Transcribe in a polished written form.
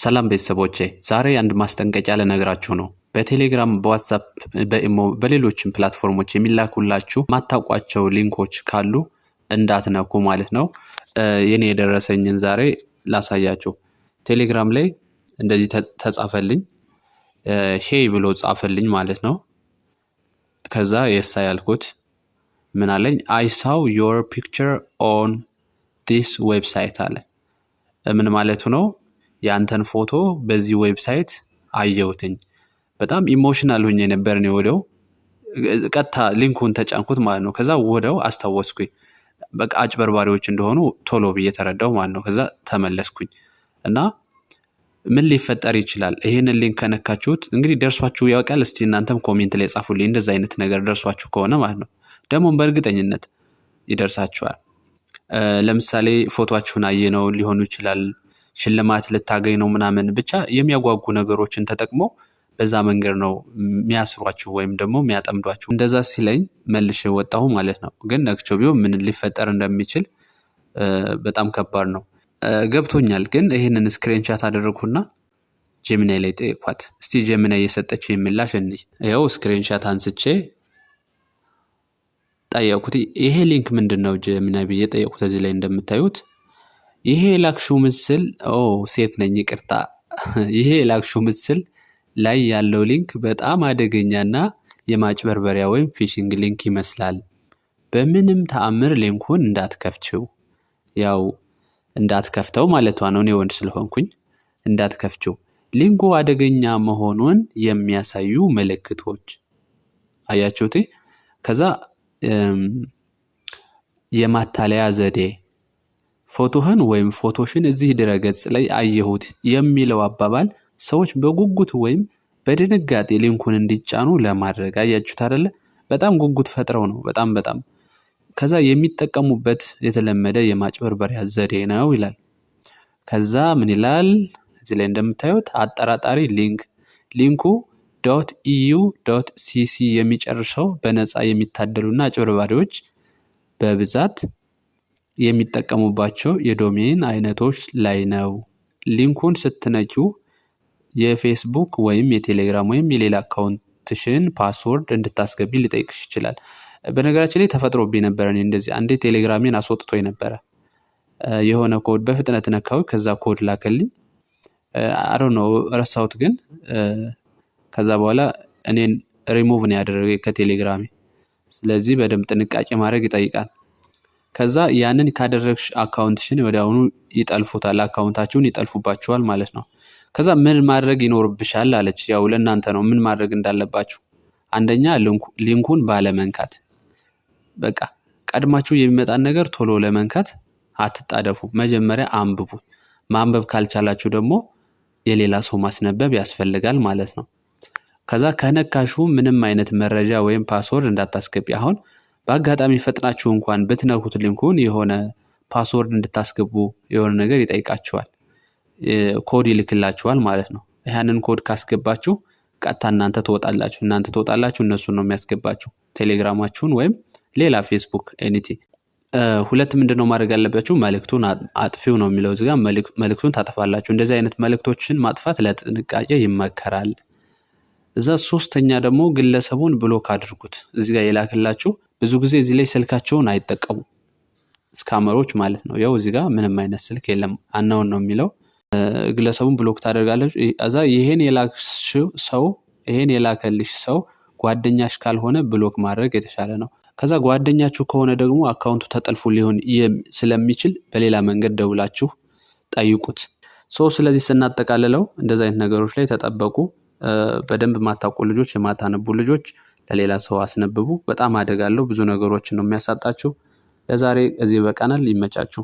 ሰላም ቤተሰቦቼ፣ ዛሬ አንድ ማስጠንቀቂያ ልነግራችሁ ነው። በቴሌግራም፣ በዋትሳፕ፣ በኢሞ፣ በሌሎችም platform ኦች የሚላኩላችሁ ማታውቋቸው link ኦች ካሉ እንዳትነኩ ማለት ነው። የኔ የደረሰኝን ዛሬ ላሳያችሁ። ቴሌግራም ላይ እንደዚህ ተጻፈልኝ፣ "Hey" ብሎ ጻፈልኝ ማለት ነው። ከዛ "Yes" ያልኩት ምን አለኝ? "I saw your picture on this website" አለ። ምን ማለቱ ነው? ያንተን ፎቶ በዚህ website አየሁትኝ። በጣም emotional ሆኜ ነበር። እኔ ወዲያው ቀጥታ link ኡን ተጫንኩት ማለት ነው። ከዛ ወዲያው አስታወስኩኝ። በቃ አጭበርባሪዎች እንደሆኑ ቶሎ ብዬ ተረዳሁ ማለት ነው። ከዛ ተመለስኩኝ እና ምን ሊፈጠር ይችላል? ይሄንን link ከነካችሁት እንግዲህ ደርሷችሁ ያውቃል? እስቲ እናንተም comment ላይ ጻፉልኝ፣ እንደዛ አይነት ነገር ደርሷችሁ ከሆነ ማለት ነው። ደግሞ በእርግጠኝነት ይደርሳችኋል። ለምሳሌ ፎቶአችሁን አየነው ሊሆኑ ይችላል፣ ሽልማት ልታገኝ ነው ምናምን፣ ብቻ የሚያጓጉ ነገሮችን ተጠቅሞ በዛ መንገድ ነው የሚያስሯችሁ ወይም ደግሞ የሚያጠምዷችሁ። እንደዛ ሲለኝ መልሼ ወጣሁ ማለት ነው። ግን ነክቼው ቢሆን ምን ሊፈጠር እንደሚችል በጣም ከባድ ነው። ገብቶኛል። ግን ይህንን screenshot አደረግኩና Gemini ላይ ጠየኳት። እስቲ Gemini የሰጠችኝ ምላሽ እንይ። ይኸው screenshot አንስቼ ጠየኩት። "ይሄ link ምንድን ነው Gemini?" ብዬ ጠየኩት። እዚህ ላይ እንደምታዩት ይሄ የላክሽው ምስል፣ ኦ ሴት ነኝ ይቅርታ። ይሄ የላክሽው ምስል ላይ ያለው link በጣም አደገኛና የማጭበርበሪያ ወይም phishing link ይመስላል። በምንም ተአምር link ኡን እንዳትከፍችው፣ ያው እንዳትከፍተው ማለቷ ነው። እኔ ወንድ ስለሆንኩኝ እንዳትከፍችው። Link ኡ አደገኛ መሆኑን የሚያሳዩ ምልክቶች አያችሁት? ከዛ የማታለያ ዘዴ፣ ፎቶህን ወይም ፎቶሽን እዚህ ድረገጽ ላይ አየሁት የሚለው አባባል ሰዎች በጉጉት ወይም በድንጋጤ link ኡን እንዲጫኑ ለማድረግ፣ አያችሁት አይደለ? በጣም ጉጉት ፈጥረው ነው። በጣም በጣም ከዛ የሚጠቀሙበት የተለመደ የማጭበርበሪያ ዘዴ ነው ይላል። ከዛ ምን ይላል? እዚህ ላይ እንደምታዩት አጠራጣሪ link፣ link ኡ .eu.cc የሚጨርሰው በነፃ የሚታደሉና አጭበርባሪዎች በብዛት የሚጠቀሙባቸው የ domain አይነቶች ላይ ነው። Link ኡን ስትነኪው የፌስቡክ ወይም የቴሌግራም ወይም የሌላ account ሽን password እንድታስገቢ ሊጠይቅሽ ይችላል። በነገራችን ላይ ተፈጥሮብኝ ነበረ። እኔ እንደዚህ አንዴ ቴሌግራሜን አስወጥቶኝ ነበረ። የሆነ ኮድ በፍጥነት ነካው፣ ከዛ ኮድ ላከልኝ። I don't know፣ ረሳሁት፣ ግን ከዛ በኋላ እኔን ሪሙቭ ነው ያደረገኝ ከቴሌግራሜ። ስለዚህ በደንብ ጥንቃቄ ማድረግ ይጠይቃል። ከዛ ያንን ካደረግሽ account ሽን ወዲያውኑ ይጠልፉታል፣ account ኣችሁን ይጠልፉባችኋል ማለት ነው። ከዛ ምን ማድረግ ይኖርብሻል አለች። ያው ለእናንተ ነው ምን ማድረግ እንዳለባችሁ። አንደኛ link ኡን ባለመንካት፣ በቃ ቀድማችሁ የሚመጣን ነገር ቶሎ ለመንካት አትጣደፉ። መጀመሪያ አንብቡ። ማንበብ ካልቻላችሁ ደግሞ የሌላ ሰው ማስነበብ ያስፈልጋል ማለት ነው። ከዛ ከነካሹ ምንም አይነት መረጃ ወይም password እንዳታስገቢ። አሁን በአጋጣሚ ፈጥናችሁ እንኳን ብትነኩት link ኡን የሆነ password እንድታስገቡ የሆነ ነገር ይጠይቃችኋል። ኮድ ይልክላችኋል ማለት ነው። ያንን ኮድ ካስገባችሁ ቀጥታ እናንተ ትወጣላችሁ። እናንተ ትወጣላችሁ፣ እነሱን ነው የሚያስገባችሁ ቴሌግራማችሁን ወይም ሌላ ፌስቡክ anything። ሁለት ምንድነው ማድረግ ያለባችሁ? መልእክቱን አጥፊው ነው የሚለው እዚህ ጋር፣ መልእክቱን ታጠፋላችሁ። እንደዚህ አይነት መልእክቶችን ማጥፋት ለጥንቃቄ ይመከራል። እዛ ሶስተኛ ደግሞ ግለሰቡን block አድርጉት። እዚህ ጋር የላክላችሁ ብዙ ጊዜ እዚህ ላይ ስልካቸውን አይጠቀሙም scammer ኦች ማለት ነው። ያው እዚህ ጋር ምንም አይነት ስልክ የለም፣ unknown ነው የሚለው። ግለሰቡን block ታደርጋለች። እዛ ይሄን የላክሽው ሰው፣ ይሄን የላከልሽ ሰው ጓደኛሽ ካልሆነ block ማድረግ የተሻለ ነው። ከዛ ጓደኛችሁ ከሆነ ደግሞ account ኡ ተጠልፎ ሊሆን ስለሚችል በሌላ መንገድ ደውላችሁ ጠይቁት። So ስለዚህ ስናጠቃልለው እንደዚህ አይነት ነገሮች ላይ ተጠበቁ። በደንብ የማታውቁ ልጆች፣ የማታነቡ ልጆች ለሌላ ሰው አስነብቡ። በጣም አደጋ አለው። ብዙ ነገሮችን ነው የሚያሳጣችሁ። ለዛሬ እዚህ ይበቃናል። ይመቻችሁ።